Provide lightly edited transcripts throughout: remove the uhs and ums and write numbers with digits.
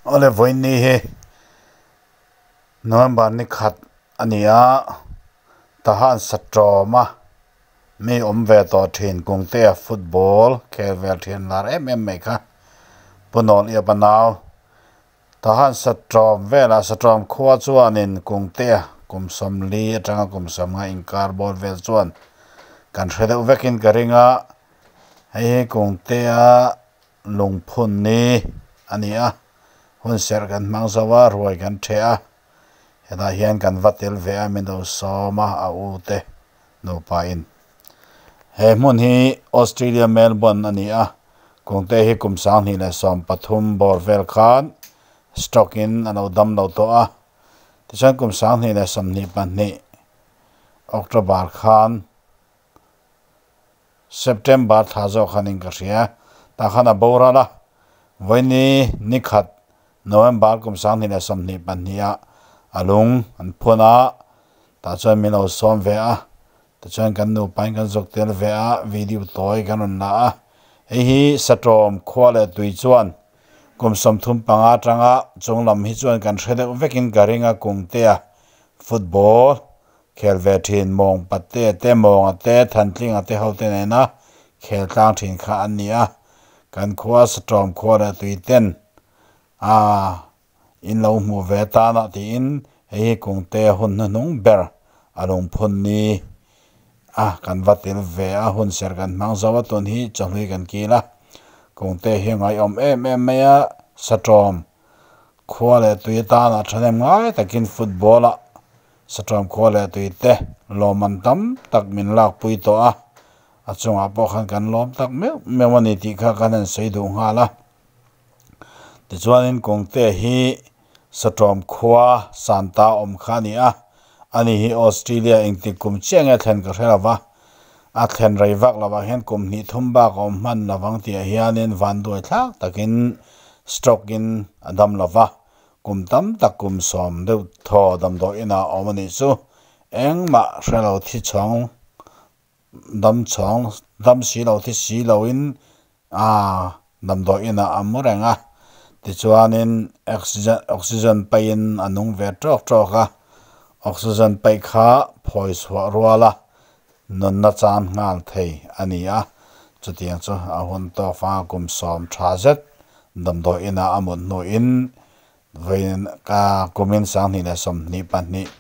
Awle vawiin ni hi November ni khat a ni a tahan satawm a mi awm ve tawh thin kungtea football khel vel thian lar em em mai kha Punawn Iapa nau tahan satawm velah satawm khua chuanin kungtea kum sawmli atanga kum sawmnga inkar bawr vel chuan kan hre deuh vekin ka ring a hei hi kungtea lungphun ni a ni a hun serh kan hmang zo a ruai kan ṭheh a hetah hian kan va tel ve a min lo sawm a a u te nupa in he hmun hi Australia Melbourne a ni a kungte hi kum sanghnih leh sawm pathum bawr vel khan stroke in a lo dam lo tawh a tichuan kum 2022 October khan September thla zawk khanin ka hria tah khan a boral a vawiini ni khat November kum 2022 ah a lung an phun a tah chuan min lo sawm ve a tichuan kan nupa in kan zuk tel ve a video tawi kan rawn la a hei hi satawm khua leh tui chuan kum 35 atanga chung lam hi chuan kan hre deuh vekin ka ring a kungtea football khel ve thin mawng patte te mawnga te thantlinga te ho te nena khel tlang thin kha an ni a kan khua satawm khua leh tui ten aaa in lo hmuh ve tan a tiin hei hi kungte hun hnuhnung ber a lungphun ni a kan va tel ve a hun serh kan hmang zo a tun hi chawhlui kan kil a kungte hi ngaihawm em em mai a satawm khua leh tui atana thahnem ngai takin football ah satawm khua leh tui te lawm an tam tak min lakpui tawh a a chungah pawh khan kan lawm tak meuh meuh a ni tih kha kan han sawi duh nghal a tichuanin kungte hi satawm khua santa awm kha a ni a ani hi Australia engtik kum chiah nge thlen ka hre lova a thlen rei vak lovah hian kum hnih thum bak a awm hman lovang tih ah hianin van duai thlak takin stroke in a dam lova kum tam tak kum sawm deuh thaw damdawi inah a awm a nih chu engmah hre lo thi chhawng dam chhawng dam si lo thi si loin aaa damdawi inah a mu reng a tichuanin oxygen oxygen paihin a nung ve tawk tawk a oxygen paih kha phawi chhuah rual a nunna chan nghal thei a ni a chutiang chu a hun tawk fanga kum sawm tha zet damdawi inah a mut hnuin vawiin ka kumin 2022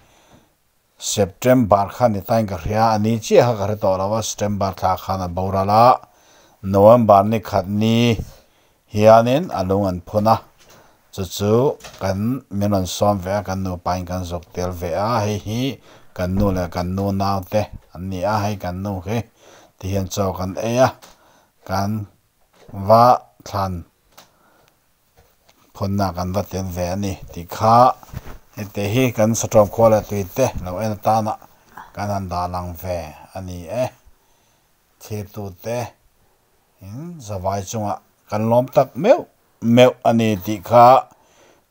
September kha ni tain ka hria a ni chiah kha ka hre tawh lo a September thla khan a boral a November ni khat ni hianin a lung an phun a chu chu kan min rawn sawm ve a kan nupa in kan zuk tel ve a hei hi kan nu leh kan nu nau te an ni a hei kan nu hi tihian chaw kan ei a kan va thlan Phunna kan va tel ve a ni tih kha heti hi kan satawm khua leh tui te lo en atana kan han dah lang ve a ni e. Thirtu te in zavai chungah kan lawm tak meuh meuh a ni tih kha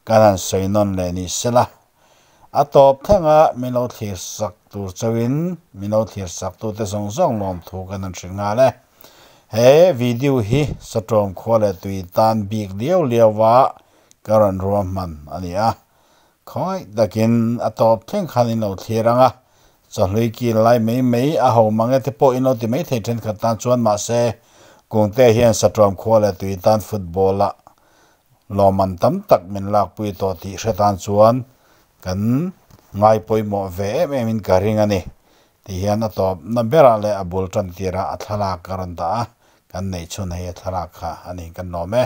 kan han sawi nawn leh ni sela. A tawp thlengah min lo thlir sak tur chauhin min lo thlir sak tute zawng zawng lawmthu kan han hrilh nghal e. He video hi Satawm khua leh tui tan bik liau liau a ka rawn ruahman a ni a. Khawngaih takin a tawp thleng khan in lo thlir ang a, chawhlui kil lai mai mai a ho mang e te pawh in lo ti mai thei thenkhat tan chuan mahse Kungte hian Satawm khua leh tui tan football ah lawmman tam tak min lakpui tawh tih hre tan chuan kan ngai pawimawh ve em em in ka ring a ni. Ti hian a tawpna berah leh a bul tan tirah a thlalak ka rawn dah a, kan neih chhun hei a thlalak kha a ni kan lawm e.